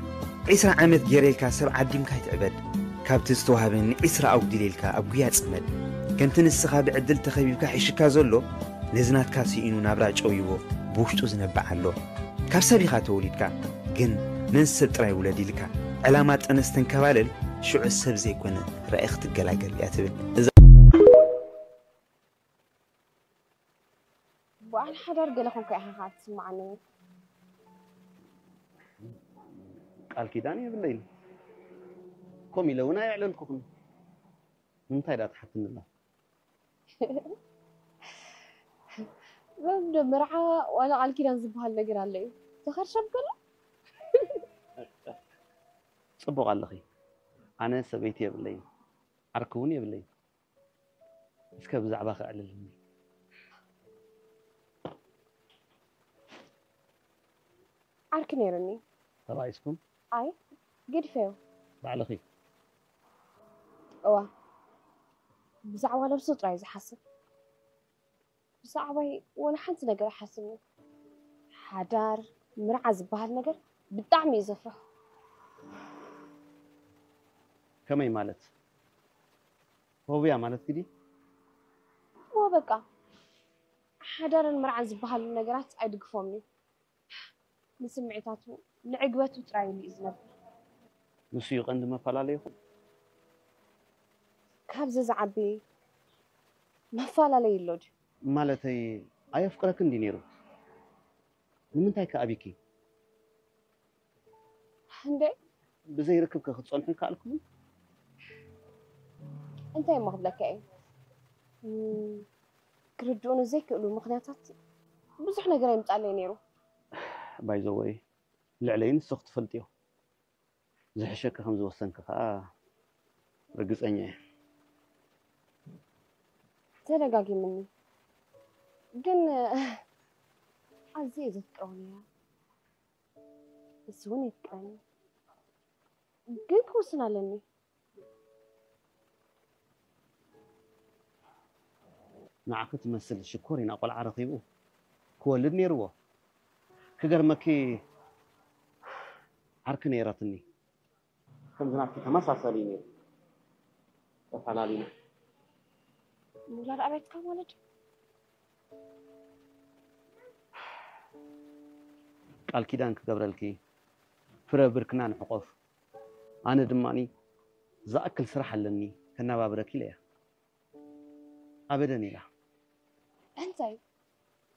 ዒስራ ዓመት ገይረ ኢልካ ሰብ ዓዲምካ ኣይትዕበድ ካብቲ ዝተዋህበኒ ዒስራ ኣጉዲለ ኢልካ ኣብ ጉያ ጽመድ ከምቲ ንስኻ ብዕድል ተኸቢብካ ሒሽካ ዘሎ ነዚ ናትካ ስኢኑ ናብራ ጨውይዎ ብውሽጡ ዝነብዕ ኣሎ ካብ ሰብ ኢኻ ተወሊድካ ግን ነንሰብ ጥራይ ውለድ ኢልካ ዕላማ ጠነስ ተንከባለል ሽዑ ሰብ ዘይኮነ ራኢ ክትገላገል እያ ትብል እዛ በዓል ሓዳር ገለ ኮንካ ኢኻ ከዓ ትስምዓኒ ቃል ኪዳን የብለይን ከም ኢለ እውን ኣየዕለልኩኽን ንምንታይ ዳ ትሓትኒ ኣላ ዘምዶ መርዓ ዋላ ቃል ኪዳን ዝበሃል ነገር ኣሎ እዩ ተኸርሸም ከሎ ፅቡቕ ኣለኺ ኣነ ሰበይቲ የብለይን ዓርኪ እውን የብለይን እስከ ብዛዕባ ከዕልልኒ። ዓርኪ ነይሩኒ። ተባኢስኩም? ኣይ ገዲፈዮ። ባዕልኺ? እዋ ብዛዕባ ነብሱ ጥራይ ዝሓስብ። ብዛዕባይ ወላ ሓንቲ ነገር ኣይሓስብን። ሓዳር ምርዓ ዝበሃል ነገር ብጣዕሚ እዩ ዘፍርሖ። ከመይ ማለት? ፎብያ ማለት ግዲ? እወ በቃ ሓዳርን ምርዓን ዝበሃሉ ነገራት ኣይድግፎምን እዩ። ንስምዒታቱ ንዕግበቱ ጥራይ ኢሉ እዩ ዝነብር። ንሱ እዩ ቀንዲ መፈላለይኹም? ካብዚ ዝዓቢ መፈላለይ ኣሎ ድዩ? ማለተይ ኣየፍቅረክን ድዩ ነይሩ? ንምንታይ ከ ኣቢኪ? እንዴ ብዘይ ርክብ ከ ክትጸንሑ ይከኣልኩም? እንታይ እሞ ክብለካ እየ? እም፣ ክርድኡኒ ዘይክእሉ ምኽንያታት ብዙሕ ነገር ኣይምጻለይ ነይሩ። ባይዘወይ ልዕለይ ንስኽ ትፈልጥዮ። ዝሕሸኪ ከም ዝወሰንኪ ከኣ ርግጸኛ እየ። ተደጋጊምኒ ግን ኣዝየ ዘፍቅሮ ነይረ። ንሱ እውን የፍቅረኒ። ግን ክውስን ኣለኒ። ንዓኺ ትመስል ሽኮሪና ቆልዓ ረኺቡ ክወልድ ነይርዎ። ክገርመኪ ዓርኪ ነይራትኒ። ከምዚ ናትኪ ተመሳሳሊ እዩ ነይሩ። ተፈላለዩና። ምውላድ ኣብያትካ ማለት ቃል ኪዳን ክገብረልኪ ፍረ ብርክና ንሕቆፍ። ኣነ ድማ ዝኣክል ስራሕ ኣለኒ ከናባብረኪ ኢለያ። ኣበደን ኢላ። እንታይ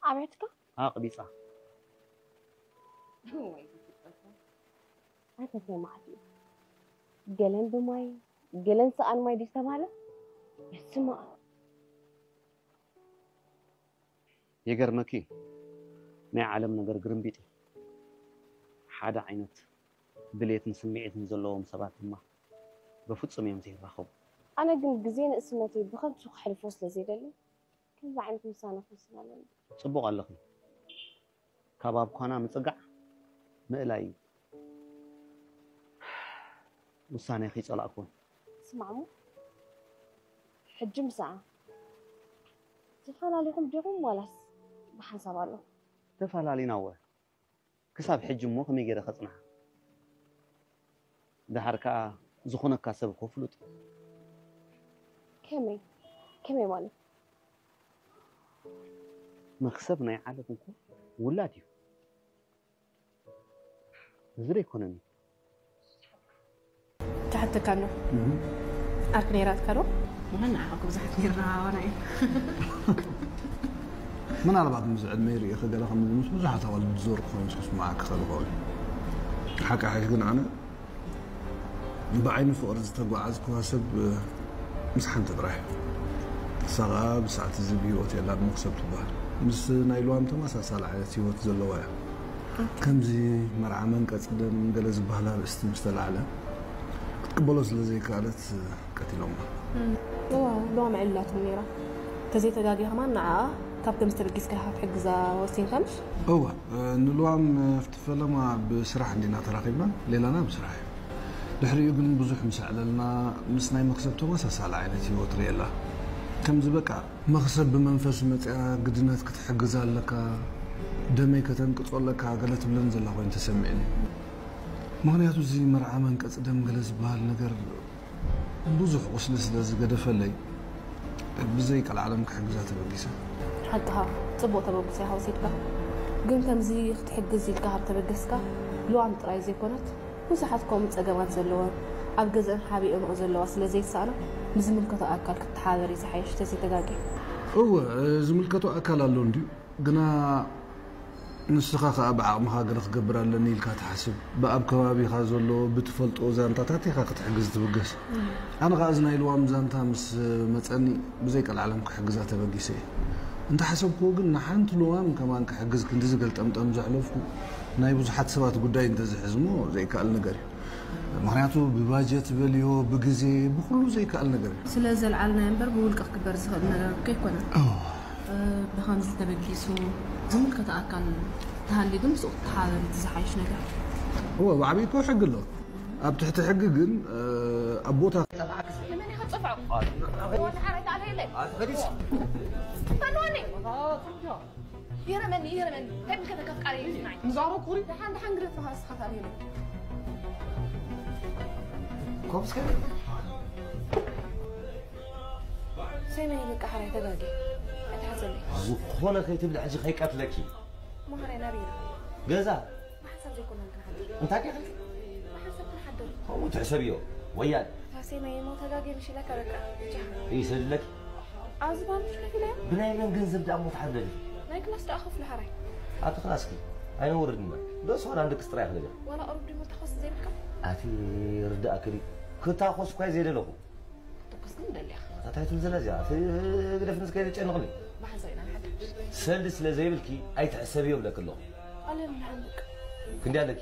ኣብያትካ ኣቕቢጻ። ኣይተሰማዕቲ ገለን ብማይ ገለን ሰኣን ማይ ድዩ ዝተባለ ይስማዕ። ይገርመኪ ናይ ዓለም ነገር ግርምቢጥ እዩ። ሓደ ዓይነት ድሌትን ስምዒትን ዘለዎም ሰባት ድማ በፍጹም እዮም ዘይራኸቡ። ኣነ ግን ግዜ ንእስነተይ ብኸንቱ ክሕልፎ ስለ ዘይደሊ ከምዚ ዓይነት ውሳነ ክውስን ኣለኒ። ጽቡቕ ኣለኺ። ካብ ኣብ ኳና ምጽጋዕ ምእላይ እዩ። ውሳኔ ከይጸላእኩ። ስማዕሞ ሕጂ ምሳኣ ተፈላለኹም ዲኹም ዋላስ ብሓንሳብ ኣሎ? ተፈላለና ወ ክሳብ ሕጂ እሞ ከመይ ገይረ ከጽንሓ? ደሓር ከኣ ዝኾነካ ሰብ እኮ ፍሉጥ እዩ። ከመይ ከመይ ማለት? መክሰብ ናይ ዓለም እኮ ውላድ እዩ። እዚ ዘይኮነኒ ትሓተካ ኣሎ። ዓርኪ ነይራትካ ዶ? ምዃን ንዓኻ እኮ ብዙሓት ነይርና ኣባና እዩ። ምናልባት ምስ ዕድመይ ርእየ ገለ ከም ምስ ብዙሓት ኣዋልድ ዝዞርኩ ኮይኑ ክስምዓካ ክኽእል ይኸውን። ሓቂ ሓቂ ግን ኣነ ብዓይኒ ፍቕሪ ዝተጓዓዝኩዋ ሰብ ምስ ሓንቲ ጥራሕ እያ። ንሳ ኸኣ ብሰዓት እዚ ብህይወት የላን፣ መኽሰብ ትበሃል። ምስ ናይ ልዋም ተመሳሳሊ ዓይነት ህይወት ዘለዋ እያ። ከምዚ መርዓ መንቀጽ ደም ገለ ዝበሃል ኣርእስቲ ምስ ተላዕለ ክትቅበሎ ስለ ዘይከኣለት ቀቲሎማ። እዋ ልዋም ዕላትም ነይራ። ተዘይተጋጊ ከማን ንዓኣ ካብ ከምዚ ተበጊስካ ኢኻ ክትሕግዛ ወሲንካ ምሽ? እወ ንልዋም ኣብቲ ፈለማ ብስራሕ እንዲና ተራኺብና ሌላና ብስራሕ እዩ። ድሕሪኡ ግን ብዙሕ ምስ ኣዕለልና ምስ ናይ መኽሰብ ተመሳሳሊ ዓይነት ህይወት ርእየላ። ከምዚ በቃ መኽሰብ ብመንፈስ መጽያ ግድነት ክትሕግዛ ኣለካ፣ ደመይ ከተንቅጾ ኣለካ ገለ ትብለኒ ዘላ ኮይኑ ተሰሚዕኒ። ምኽንያቱ እዚ መርዓ መንቀጽ ደም ገለ ዝበሃል ነገር ብዙሕ ቁስሊ ስለ ዝገደፈለይ ብዘይ ቀልዓለም ክሕግዛ ተበጊሰ። ሓቅኻ ጽቡቕ ተበግሶ ኢኻ ወሲድካ። ግን ከምዚ ክትሕግዝ ኢልካ ካብ ተበገስካ ልዋም ጥራይ ዘይኮነት ብዙሓት ከምኡ ጸገማት ዘለወን ኣብ ገዝአን ሓቢኦምኦ ዘለዋ ስለ ዘይሰኣና ምስ ዝምልከቶ ኣካል ክትተሓባበሪ ዝሓይሽ ተዘይተጋግየ። እወ ዝምልከቶ ኣካል ኣሎ እንድዩ ግና ንስኻ ኸኣ ብዓቕምኻ ገለ ክገብር ኣለኒ ኢልካ ትሓስብ። ብኣብ ከባቢኻ ዘሎ ብትፈልጦ ዛንታታት ኢኻ ክትሕግዝ ትብገስ። ኣነ ኸኣ እዚ ናይ ልዋም ዛንታ ምስ መጸኒ ብዘይ ቀልዓለም ክሕግዛ ተበጊሰ እየ። እንተሓሰብክዎ ግን ንሓንቲ ልዋም ከማን ክሕግዝ ክንድዚ ገልጠምጠም ዘሕለፍኩ ናይ ብዙሓት ሰባት ጉዳይ እንተዝሕዝሞ ዘይከኣል ነገር እዩ። ምኽንያቱ ብባጀት በልዮ፣ ብግዜ፣ ብኹሉ ዘይከኣል ነገር እዩ። ስለ ዘልዓልና እምበር ብውልቂ ክግበር ዝኽእል ነገር እኮ ኣይኮነን። እዎ። እ፣ ብኸምዚ ተበጊሱ ዝምልከተ ኣካል ተሃልዩ ግን ምስኡ ክትተሓባበር እቲ ዝሓይሽ ነገር። እዎ፣ ብዓብዪ እኮ ሕጊ ኣሎ። ኣብ ትሕቲ ሕጊ ግን፣ እ፣ ኣብ ቦታ ንመን ኢኻ ትጸፍዖ? ወላ ሓራይ ተኣለ የለ። ፈንወኒ። ይረመኒ፣ ይረመኒ። እንታይ ምልከተካ ኣፍቃሪ እዩ ዝናይ? ንዛረብ ኩሪ። ደሓን፣ ደሓን ግደፍ፣ ንስኻ ተኣለ የለ። ኮምስከ ሰመይ በቃ ሓራይ ተጋጊ። ኣይትሓዘለይ። ዝኾነ ከይትብሊ ሕጂ ከይቀትለኪ። እሞ ሓራይ ናበይ ኢና? ገዛ ብሓንሳብ ዘይኮነን ክንሓድር። እንታይ ዲኺ? ብሓንሳብ ክንሓድር። ከምኡ ትሕሰብዮ። ወያል እታ ሰመይ እሞ ተጋጊ ምሽ ኢለካ በቃ። ብቻ። ይሰድለኪ። ኣብዚ ባንክ ከፊለ። ብናይ መን ገንዘብ ደኣ እሞ ትሓድሪ? ናይ ክላስ ደኣ ከፍሉ ሓራይ። ኣብቲ ክላስኪ ኣይነውርድና። ደስ ዋላ ንድቅስ ጥራይ ክደለ። ዋላ ቁሩብ ድሞ ተኸስ ዘይብልካ? ኣቲ ርዳእክኒ። ክታኾስ እኳ ዘይደለኹ። ክትኩስ ግን ደሊኻ። ኣታ እንታይ ትብል ዘላ እዚኣ? እቲ ግደፍኒ እስከ የጨንቕኒ። ብሓንሳብ ኢና ንሓድር። ሰልዲ ስለ ዘይብልኪ ኣይትሕሰብዮ ብለኪ ኣለኹ። ኣለም ንሓንብቅ። ክንደይ ኣለኪ?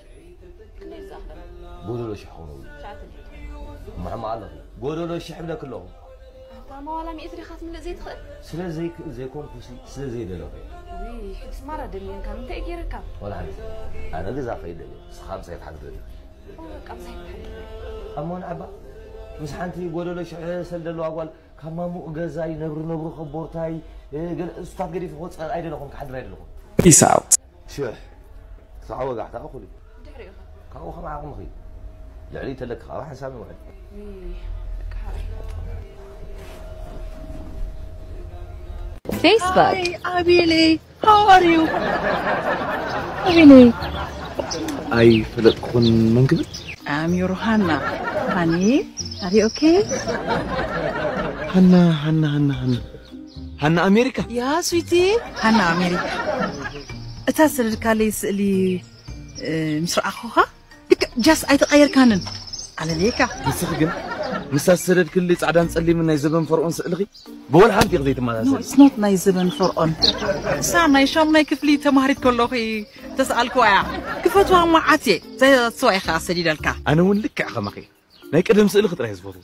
ክንደይ ዝኣኽል? ጎደሎ ሽሕ ኾነ። ትሽዓተ ሚእቲ። ማሕማ ኣለኺ። ጎደሎ ሽሕ ብለኪ ኣለኹ። ኣታ መዋላ ሚእቲ ዲኻ ትምልእ ዘይትኽእል? ስለ ዘይክእል ዘይኮንኩሲ ስለ ዘይደለኹ። ውይ፣ ሕጅስ ማራ ደልየንካ፣ ምንታይ ገይረካ? ዋላ ሓንቲ። ኣነ ገዛ ከይድ ደልየ። ንስኻ ምሳይ ትሓድር ደልየ። ኦ፣ በቃ ምሳይ ትሓድር። ኣሞ ንዓባ ምስ ሓንቲ ጎደሎ ሽሕ ሰል ደለዋ ጓል ካብ ማሙቕ ገዛይ ነብሪ ነብሩ ከቦርታይ፣ እ፣ ገለ እሱታት ገዲፉ ክወፅእ ኣይደለኹን፣ ክሓድር ኣይደለኹን። Peace out. ሽሕ ክሳዕ ወጋሕታ እኹል እዩ። ድሕሪኡ ኸ? ካብኡ ከም ዓቕምኺ። ልዕሊ ተለኪ ካብ ሓንሳብ ንውዕል። ውይ፣ በቃ ሓራይ። Facebook. Hi, Abile. How are you? Abile. ኣይፈለጥኩን መን ክብል? I'm your Hannah. Honey, are you okay? ሃና ሃና ሃና ሃና ሃና ኣሜሪካ። Yeah, sweetie. ሃና ኣሜሪካ። እታ ሰደድካለይ ስእሊ እ፣ ምስ ረኣኹኻ ልክዕ ጃስ ኣይተቐየርካንን። ኣለልየካ። ንስኺ ግን ምስታ ዝሰደድክሊ ጻዕዳን ጸሊምን ናይ ዘበን ፈርኦን ስእልኺ ብወላ ሓንቲ ኢኺ No, ዘይትመሳሰሊ። it's not ናይ ዘበን ፈርኦን። እሳ ናይ ሻሙናይ ክፍሊ ተማሃሪት ከለኹ ተስኣልክዋ እያ። ክፈትዋ እሞ ዓትየ። That's why ኢኻ ሰዲደልካ። ኣነ እውን ልክዕ ከማኺ ናይ ቀደም ስእልኺ ጥራይ ዝፈትዎ።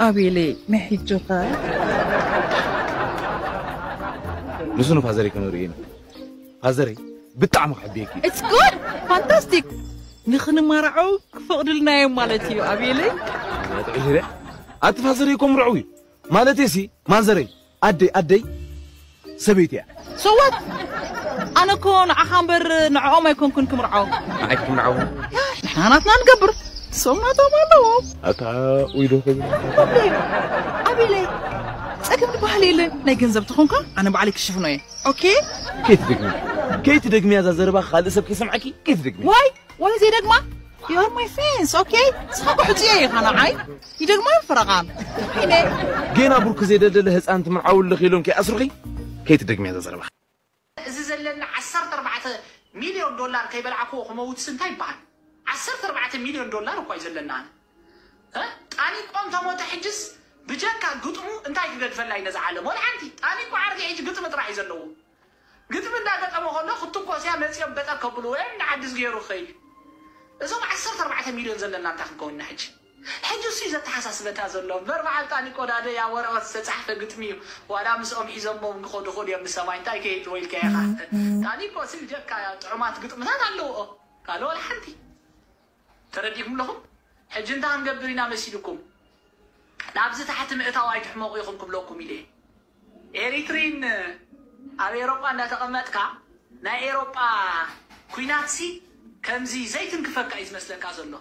ኣቤለይ፣ ናይ ሕጆኻ። ንሱ ንፋዘረይ ከነርእዩ ኢና። ፋዘረይ ብጣዕሚ ክሕብየኪ እዩ። It's good! Fantastic! ንኽንማርዓው ክፈቕዱልና እዮም ማለት እዩ፣ ኣቤለይ። ኣቲ ፋዘረይ እኮ ምርዓው እዩ። ማለተይሲ ማዘረይ፣ ኣደይ፣ ኣደይ ሰበይቲ እያ። So what? ኣነ እኮ ንዓኻ እምበር ንዕኦም ኣይኮንኩን ክምርዓው። ንዓይ ክምርዓው? ንሕና ናትና ንገብር፣ ንሶም ናቶም ኣለዎም። ኣታ ኡይ ዶ ከብል? ኣቤለይ፣ ጸገም ዝበሃል የለን። ናይ ገንዘብ ተኾንካ ኣነ ባዕለይ ክሽፍኖ እየ። ኦኬ? ከይትደግሚ፣ ከይትደግሚ እዛ ዘረባ ካልእ ሰብ ከይሰምዓኪ ከይትደግሚ። ዋይ፣ ዋይ ዘይደግማ? You are my friends, okay? ንስኻ እኮ ሕጹየ ኢኻ ንዓይ። ይደግማ ፈረቓን። ኢነ ጌና ብሩክ ዘይደልደለ ህፃን ትምርዓው ኣለኺ ኢሎም ከይኣስሩኺ ከይትደግሚ እዛ ዘረባ። እዚ ዘለና ዓሰርተ ኣርባዕተ ሚልዮን ዶላር ከይበላዕክዎ ክመውትስ እንታይ ይበሃል? ዓሰርተ ኣርባዕተ ሚልዮን ዶላር እኳ እዩ ዘለና። እ? ጣኒቆ እንተሞተ ሕጅስ ብጀካ ግጥሙ እንታይ ክገድፈላ እዩ ነዛ ዓለም? ወላ ሓንቲ። ጣኒቆ ዓርኪ ሕጂ ግጥሚ ጥራሕ እዩ ዘለዎ። ግጥሚ እንዳገጠመ ከሎ ክትኮስ እያ መፂኦም በጠ ከብሉ ወይም ንዓዲ ዝገይሩ ክኸይድ። እዞም ዓሰርተ ኣርባዕተ ሚልዮን ዘለና እንታይ ክንከውን ኢና ሕጂ? ሕጂ እሱ እዩ ዘተሓሳስበና ዘሎ እምበር በዓል ጣኒቆ ዳደ ያ ወረቐት ዝተፃሕፈ ግጥሚ እዩ። ዋላ ምስኦም ሒዞሞ እውን ክኸዱ ይኽእሉ እዮም ንሰማይ። እንታይ ከይህልዎ ኢልካ ኢኻ? ጣኒቆ ሲ ብጀካ ጥዑማት ግጥምታት ኣለውኦ። ካልእ ወላ ሓንቲ። ተረዲእኩም ኣለኹም? ሕጂ እንታይ ክንገብር ኢና መሲልኩም? ናብዚ ታሕቲ ምእታው ኣይትሕመቑ ኢኹም ክብለኩም ኢለ። ኤሪትሪን ኣብ ኤሮጳ እንዳተቐመጥካ ናይ ኤሮጳ ኩናትሲ ከምዚ ዘይትንክፈካ እዩ ዝመስለካ ዘሎ።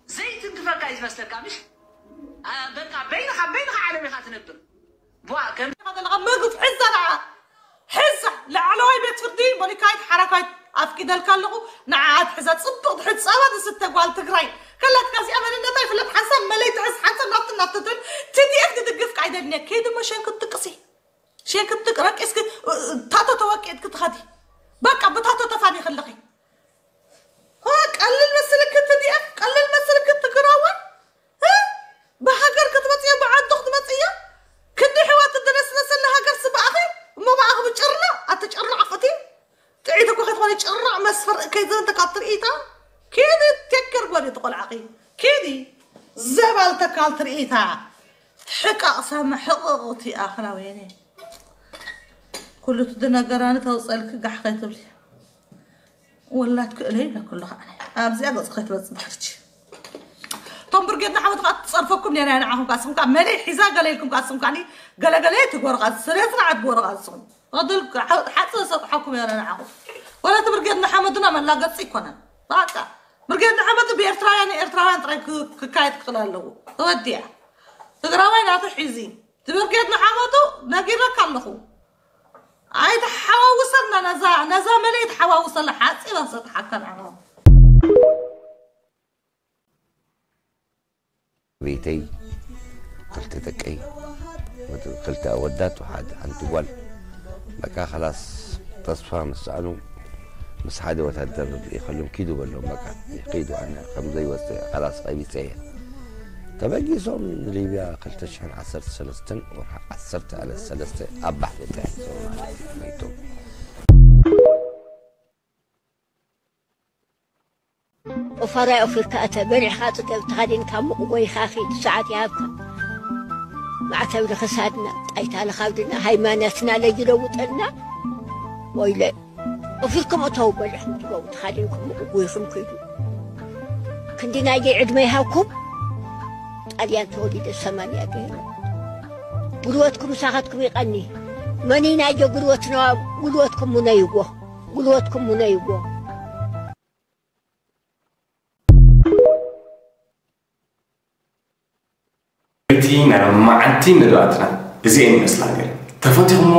ዘይትንክፈካ እዩ ዝመስለካ ምሽ? ኣ፣ በቃ በይንኻ በይንኻ ዓለም ኢኻ ትነብር። ቧ ከም ዘለኻ ምግብ ሕዛ ንዓ ሕዛ ላዕለዋይ ቤት ፍርዲ ሞኒካይት ሓራካይት ኣፍቂደልካ ኣለኹ። ንዓ ኣትሕዛ ጽብቕ ትሕዝ ጸባ ትስተ ጓል ትግራይ ከላትካ እዚኣ መንነታ ይፍለጥ። ሓንሳብ መለይ ትሕዝ ሓንሳብ ናብቲ ናትትን ቲዲኤፍ ትድግፍ ካይደልኒ ከይዲ መሸን ክትጥቅሲ ሸን ክትጥቅ ረቂስክ ታቶ ተወቂጥክ ትኸዲ በቃ ብታቶ ተፋኒ ከለኺ ዋ ቀልል መስልክ ቲዲኤፍ ቀልል መስልክ ትግራዋን እ? ብሃገር ክትመፅዮ ብዓዱ ክትመፅዮ ክንዲ ሕዋት ትድረስነሰለ ሃገር ስባኣኺ እሞ ብኣኺ ብጭርናዕ ኣቲ ጭርናዕ ፍቲ ጥዒት እኮ ከይትኾነ ጭርናዕ መስፈር ከይዘንተ ካብ ትርኢታ ኬድ ቴክር በል ተቆልዓቂ ኪዲ ዘባል ተካል ትርኢታ ሕቃቕ ሳማ ሕቕቕቲ ኣኽላ ወይኔ ኩሉ እቲ ዝነገራኒ ተውፀልኪ ጋሕ ከይትብሊ ወላድ ክእለ ይብለኩ ኣለኹ ኣነ ኣብዚኣ ገፅ ከይትበፅ ድሕርች እቶም ብርጌድ ንሓመድ ከዓ ትፀርፈኩም ነና ንዓኹም ከዓ ስኹም ከዓ መለይ ሒዛ ገለ ኢልኩም ከዓ ስኹም ከዓ ገለገለ ትግበሩ ከዓ ስለ ስርዓት ግበሩ ከዓ ስኹም ተድል ሓፀ ሰጥሓኩም ነና ንዓኹም ወላ እቲ ብርጌድ ንሓመድና መላገፂ ይኮነን በቃ ብርጌድ ንሓመድ ብኤርትራውያን ኤርትራውያን ጥራይ ክካየድ ክኽእል ኣለዎ ተወዲያ ትግራዋይ ናቱ ሒዚ እቲ ብርጌድ ንሓመዱ ነጊረካ ኣለኹ ኣይትሓዋውሰልና ነዛ ነዛ መለይ ትሓዋውሰላ ሓፂባ ሰጥሓካ ንዓና ቤተይ ክልተ ደቀይ ክልተ ኣወዳት ሓደ ሓንቲ ጓል በቃ ከላስ ተስፋ ምስ ሰኣኑ ምስ ሓደ ወታደር ርኢኸሎም ኪዱ በሎም በቃ ኪዱ ኣነ ከም ዘይወፅእ ከላስ ቀቢፀ እየ ተበጊሶም ንሊብያ ክልተ ሽሕን ዓሰርተ ሰለስተን ወርሒ ዓሰርተ ዕለት ሰለስተ ኣብ ባሕሪ ጥሒሶም ማለት እዩ መይቶም ኦፋራይ ኦፊርካ እተ በሊዕኻ ፅገብ ተኸዲንካ ሙቕ ጎይኻ ኺድ ሰዓት ይሃብካ ማዕተብ ንኽሳድና ጣይታ ንኻብድና ሃይማኖትና ለይለውጠልና ወይለ ኦፊርኩም እተው በሊዕኩም ትገቡ ተኸዲንኩም ሙቕ ጎይኹም ኪዱ ክንዲ ናየይ ዕድመ ይሃብኩም ጣልያን ተወሊደ ሰማንያ ገይረ ጉልበትኩም ምሳኻትኩም ይቐኒ መኒ ናየ ጉልበትና ጉልበትኩም ሙነይዎ ጉልበትኩም ሙነይዎ እቲ ናይ መዓልቲ መደባትና እዚኤን ይመስላ ነይረን። ተፈቲኹሞ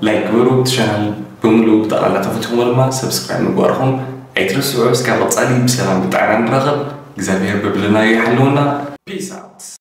ላይክ ግበሩ፣ እቲ ቻናል ብምሉኡ ብጠቕላላ ተፈቲኹሞ ድማ ሰብስክራይብ ምግባርኹም ኣይትረስዑ። እስካብ ቀፃሊ ብሰላም ብጥዕና ንራኸብ። እግዚኣብሔር በብለናዮ ይሓልወና። ፒስ ኣውት።